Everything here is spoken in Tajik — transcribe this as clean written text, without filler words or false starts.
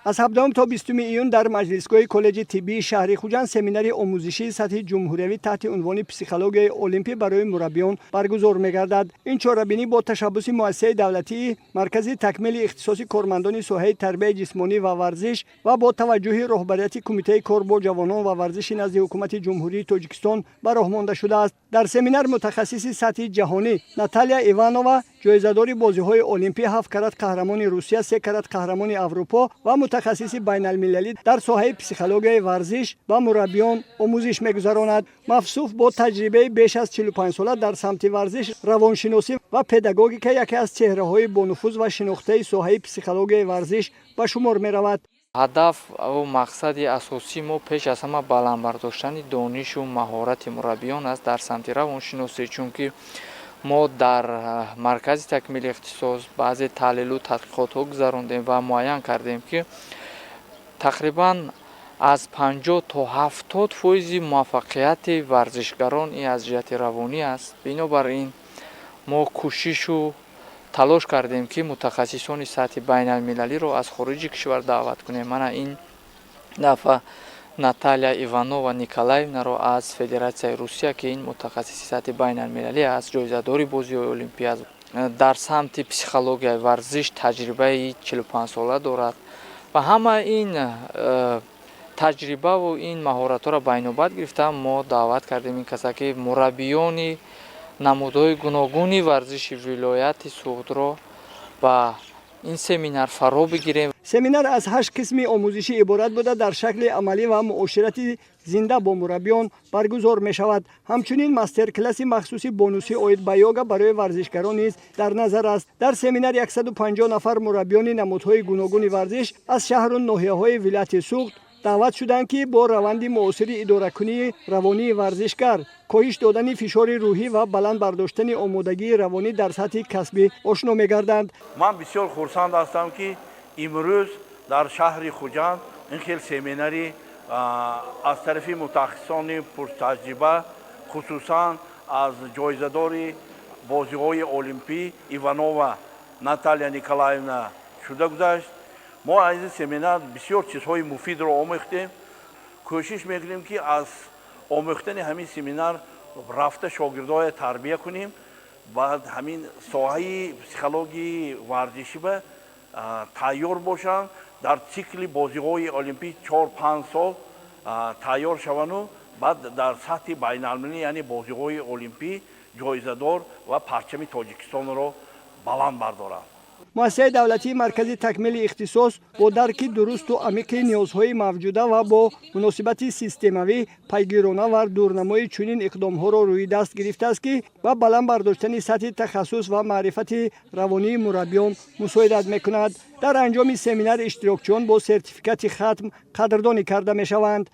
Аз 17 то 20 июн дар маҷлисгоҳи коллеҷи тиббии шаҳри Хуҷанд семинари омӯзишии сатҳи ҷумҳуриявӣ таҳти унвони «Психологияи олимпӣ барои мураббиён» баргузор мегардад. Ин чорабинӣ бо ташаббуси муассисаи давлатии Маркази такмили ихтисоси кормандони соҳаи тарбияи ҷисмонӣ ва варзиш ва бо таваҷҷӯҳи роҳбарияти Кумитаи кор бо ҷавонон ва варзиши назди Ҳукумати Ҷумҳурии Тоҷикистон ба роҳ монда шудааст. Дар семинар мутахассиси сатҳи ҷаҳонӣ Наталия Иванова, ҷоизадори бозиҳои олимпӣ, ҳафт карат қаҳрамони Русия, се карат қаҳрамони Аврупо ва мутахассиси байналмилалӣ дар соҳаи психологияи варзиш ба мураббиён омӯзиш мегузаронад. Мавсуф бо таҷрибаи беш аз 45сола дар самти варзиш, равоншиносӣ ва педагогика яке аз чеҳраҳои бонуфуз ва шинохтаи соҳаи психологияи варзиш ба шумор меравад. Ҳадафу мақсади асосии мо пеш аз ҳама баланд бардоштани донишу маҳорати мураббиён аст дар самти равоншиносӣ, чунки мо дар маркази такмили ихтисос баъзе таҳлилу тадқиқотҳо гузарондем ва муайян кардем, ки тақрибан аз 50 то 70 фоизи муваффақияти варзишгарон ин аз ҷиҳати равонӣ аст. Бинобар ин мо кӯшишу талош кардем, ки мутахассисони сатҳи байналмилалиро аз хориҷи кишвар даъват кунем. Мана ин дафъа Наталия Иванова Николаевнаро аз Федератсияи Русия, ки ин мутахассиси сатҳи байналмилалӣ аст, ҷоизадори бозиҳои олимпӣ аст, дар самти психологияи варзиш таҷрибаи 45сола дорад ва ҳама ин таҷрибаву ин маҳоратҳоро ба инобат гирифта, мо даъват кардем ин каса, ки мураббиёни намудҳои гуногуни варзиши вилояти Суғдро ба ин семинар фаро бигирем. Семинар аз ҳашт қисми омӯзишӣ иборат буда, дар шакли амалӣ ва муоширати зинда бо мураббиён баргузор мешавад. Ҳамчунин мастер-класси махсуси бонусӣ оид ба йога барои варзишгарон низ дар назар аст. Дар семинар 150 нафар мураббиёни намудҳои гуногуни варзиш аз шаҳру ноҳияҳои вилояти Суғд даъват шуданд, ки бо раванди муосири идоракунии равонии варзишгар, коҳиш додани фишори рӯҳӣ ва баланд бардоштани омодагии равонӣ дар сатҳи касбӣ ошно мегарданд. Ман бисёр хурсанд ҳастам, ки имрӯз дар шаҳри Хуҷанд ин хел семинари аз тарафи мутахассисони пуртаҷриба, хусусан аз ҷоизадори бозиҳои олимпӣ Иванова Наталья Николаевна шуда гузашт. Мо аз ин семинар бисёр чизҳои муфидро омӯхтем. Кӯшиш мекунем, ки аз омӯхтани ҳамин семинар рафта шогирдҳоя тарбия кунем, баъд ҳамин соҳаи психологияи варзишӣ ба тайёр бошанд, дар цикли бозиҳои олимпӣ 4-5 сол тайёр шаванду баъд дар сатҳи байналмилалӣ, яъне бозиҳои олимпӣ, ҷоизадор ва парчами Тоҷикистонро баланд бардоранд. Муассисаи давлатии Маркази такмили ихтисос бо дарки дурусту амиқи ниёзҳои мавҷуда ва бо муносибати системавӣ, пайгирона ва дурнамои чунин иқдомҳоро рӯи даст гирифтааст, ки ба баланд бардоштани сатҳи тахассус ва маърифати равонии мураббиён мусоидат мекунад. Дар анҷоми семинар иштирокчиён бо сертификати хатм қадрдонӣ карда мешаванд.